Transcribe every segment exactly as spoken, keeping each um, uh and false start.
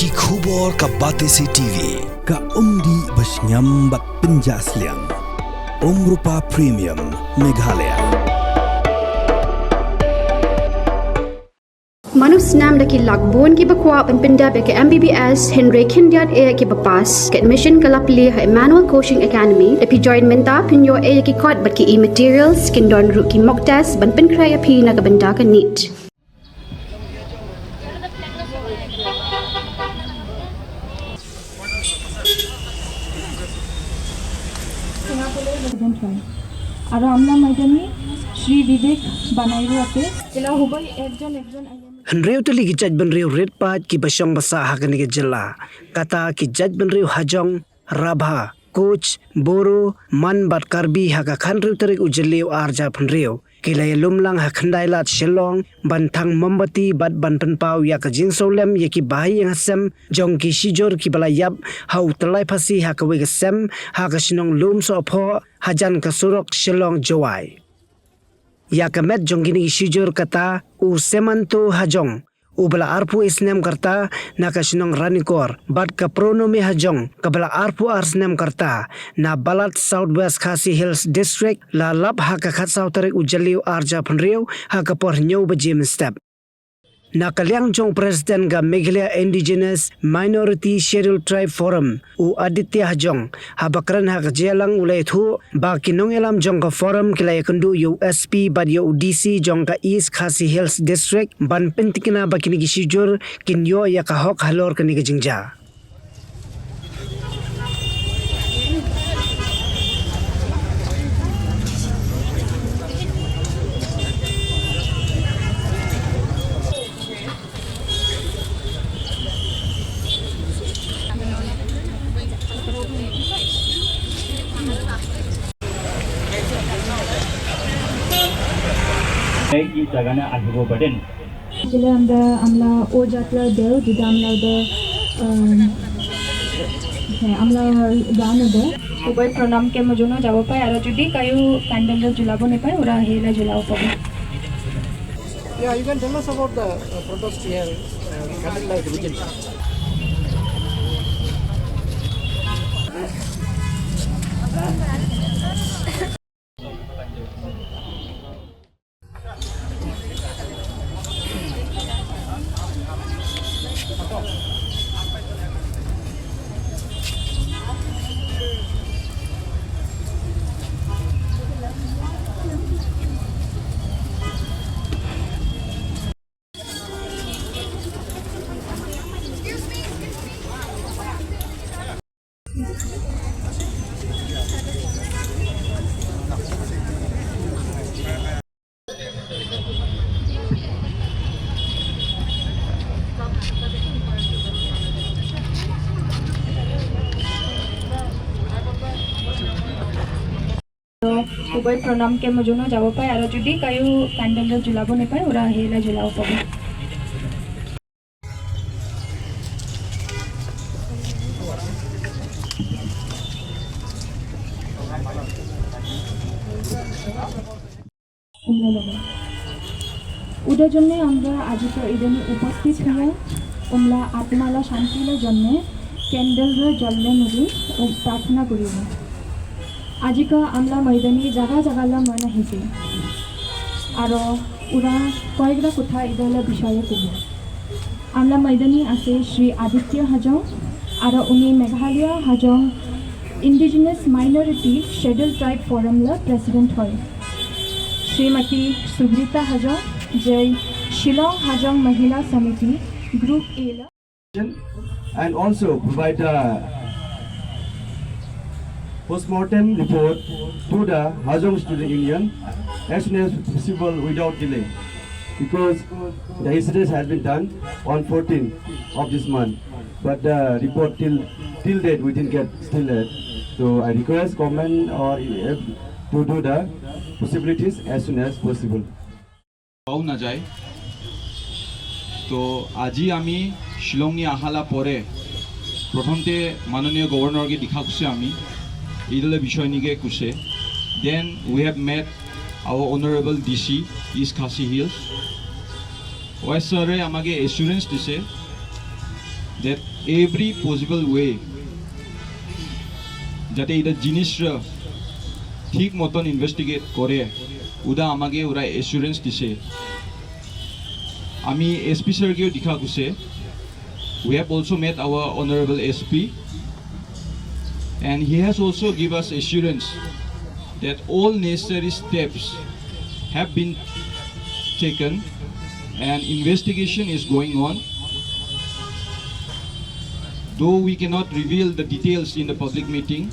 Ki khubor ka Batesi T V, ka umdih ba shngiam bad pynjah sliang. Umrupa Premium, Meghalaya. Mano snam da ki lak bun kiba kwah ban pyndep ïa ka M B B S hynrei khyndiat eh kiba pass. Ka admission ka la plie ha Emmanuel Coaching Academy. Da phi join mynta phin ïoh eh ïa ki kot bad ki e-materials, kin don ruh ki mock test ban pynkhreh ïa phi na ka bynta ka NEET. President হয়। আৰু আমলা ময়দানী শ্ৰী বিবেক বানাইও আছে। এলা হুবই একজন একজন আইলেন। Hynriew tylli ki jaitbynriew rit paid kiba shong ba sah ha kane ka jylla, kata ki jaitbynriew hajong, Rabha, Koch, Boro, Man bad Karbi ha ka khathynriew tarik u Jylliew arhajar phriew ki la ïalum lang ha Khyndailad Shillong ban thang mombati bad ban pynpaw ïa ka jingsngewlem ïa ki bahaïing hasem jong ki shijur kiba la ïap ha u tyllai phasi ha kawei ka sem ha ka shnong Lumsohphoh hajan ka surok Shillong Jowai. Ïa ka met jong kine ki shijur kata u Semanto Hajong, uba la arphew snem ka rta na ka shnong Ranikor, bad ka Pronome Hajong, kaba la arphew ar snem ka rta na Balat, South West Khasi Hills District, la lap ha ka khatsaw tarik u Jylliew arhajar phriew ha ka por hynñiew baje mynstep. Na ka liang jong u President ka Meghalaya Indigenous Minority Scheduled Tribe Forum, u Aditya Hajong, haba kren ha ka jingïalang u la ïathuh ba ki nongïalam jong ka forum ki la ïakynduh ïa u S P bad ïa u D C jong ka East Khasi Hills District ban pyntikna ba kine ki shijur kin ïoh ïa ka hok halor kane ka jingjia. এই জাগানা আহিব পাৰিম। Actually, আমরা, আমরা ও যাত্রা দেও, যেটা আমরা ওদের, আম, হ্যাঁ, আমরা গান ওদের। উভয় প্রণাম কে মজুনো যাব পায়, আর যদি কায়ু ক্যান্ডেল জ্বলাবো নে পায়, ওরা হেলা জ্বলাবো পাবে। Yeah, you can tell us about the, uh, protest here, uh, candlelight vigil. উভয় প্রণাম কে মজুনো যাব পায়, আর যদি কায়ু ক্যান্ডেল জ্বলাবো নে পায়, ওরা হেলা জ্বলাবো পাবে। উদয় জন্যে আমরা আজিকা ইদানি উপস্থিত হইয়া উমলা আত্মালা শান্তিলা জন্যে ক্যান্ডেল রে জললে মুজি ও প্রার্থনা করিব। আজিকা আমলা ময়দানি জাগা জাগালা ময়না হিসে। আরো উরা কয়েকটা কথা ইদালা বিষয়ে কব। আমলা ময়দানি আছে শ্রী আদিত্য হাজং, আরো উনি মেঘালয় Hajong Indigenous Minority Scheduled Tribe Forum লা President হয়। শ্রীমতী সুব্রিতা হাজং, যেই শিলং হাজং মহিলা সমিতি Group A লা। And also provide a postmortem report to the Hajong Student Union as soon as possible without delay, because the incidents had been done on fourteenth of this month, but the report till, till date we didn't get still yet. So I request government or, uh, to do the possibilities as soon as possible. পাও না যায়। তো আজি আমি শিলংনি আহালা পরে প্রথমতে মাননীয় গভর্নরকে দেখা করছি আমি, ইদলে বিষয় নিকে কুসে। Then we have met our honorable D C, East Khasi Hills। Why স্যারে আমাকে অ্যাসুরেন্স দিছে that every possible way jate ida jinisra thik moton investigate kore, uda amage ura assurance dise. Ami S P sir keo dikha kuse. We have also met our honorable S P, and he has also give us assurance that all necessary steps have been taken and investigation is going on. Though we cannot reveal the details in the public meeting,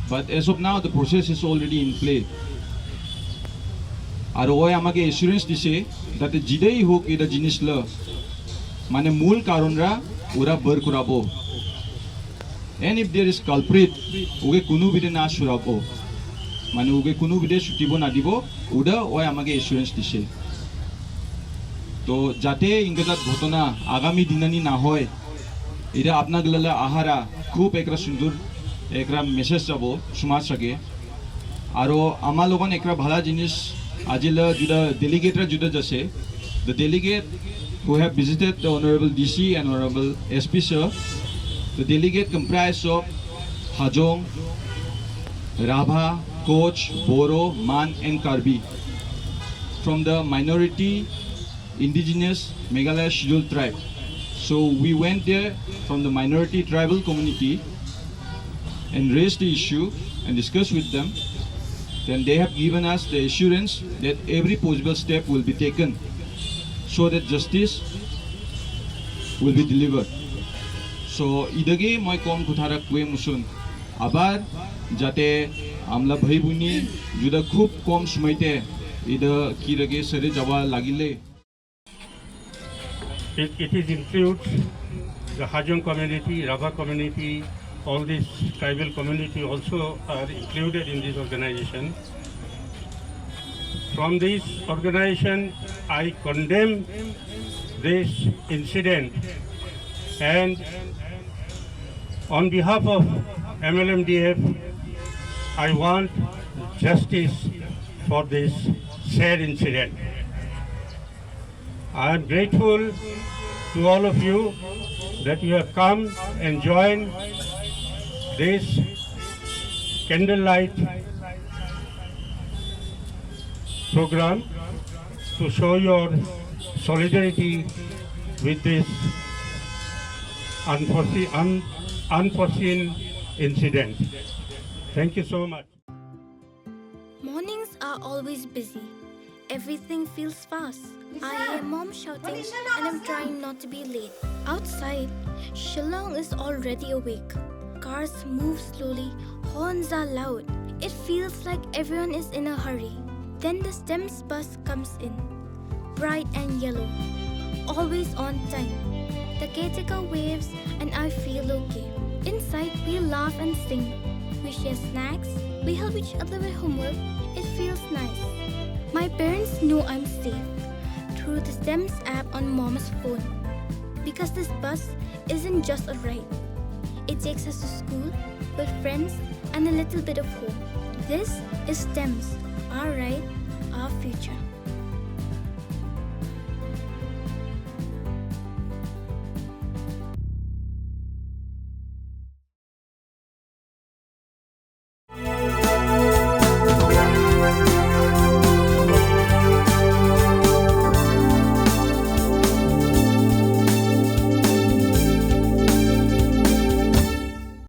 but as of now the process is already in play. Aro oi amage assurance dise that jidei hok ida jinis la, mane mul karon ra ura bar kurabo. And if there is culprit, uge kunu bide na shurabo, mane uge kunu bide shutibo na dibo, uda oi amage assurance dise. To jate ingkajat ghotona agami dinani na hoi, ida apna glala ahara khub ekra sundur ekra message jabo somaj age. Aro ama logon ekra bhala jinis ajila juda delegate ra juda jase. The delegate who have visited the honorable D C and honorable S P sir, the delegate comprised of Hajong, Rabha, Koch, Boro, Man and Karbi from the minority indigenous Meghalaya scheduled tribe. So we went there from the minority tribal community and raised the issue and discussed with them. Then they have given us the assurance that every possible step will be taken so that justice will be delivered. So idage moi kom kuthara kwe musun. Abar jate amla bhai buni juda khub kom sumaite ida kirage sare jawa lagile. It, it is includes the Hajong community, Rabha community, all these tribal community also are included in this organization. From this organization, I condemn this incident, and on behalf of M L M D F, I want justice for this sad incident. I am grateful to all of you that you have come and joined this candlelight program to show your solidarity with this unforeseen, un- unforeseen incident. Thank you so much. Mornings are always busy. Everything feels fast. I hear mom shouting and I'm trying not to be late. Outside, Shillong is already awake. Cars move slowly, horns are loud. It feels like everyone is in a hurry. Then the STEMS bus comes in, bright and yellow, always on time. The caretaker waves and I feel okay. Inside, we laugh and sing. We share snacks, we help each other with homework. It feels nice. My parents know I'm safe through the STEMS app on mom's phone. Because this bus isn't just a ride, it takes us to school, with friends, and a little bit of hope. This is STEMS, our ride, our future.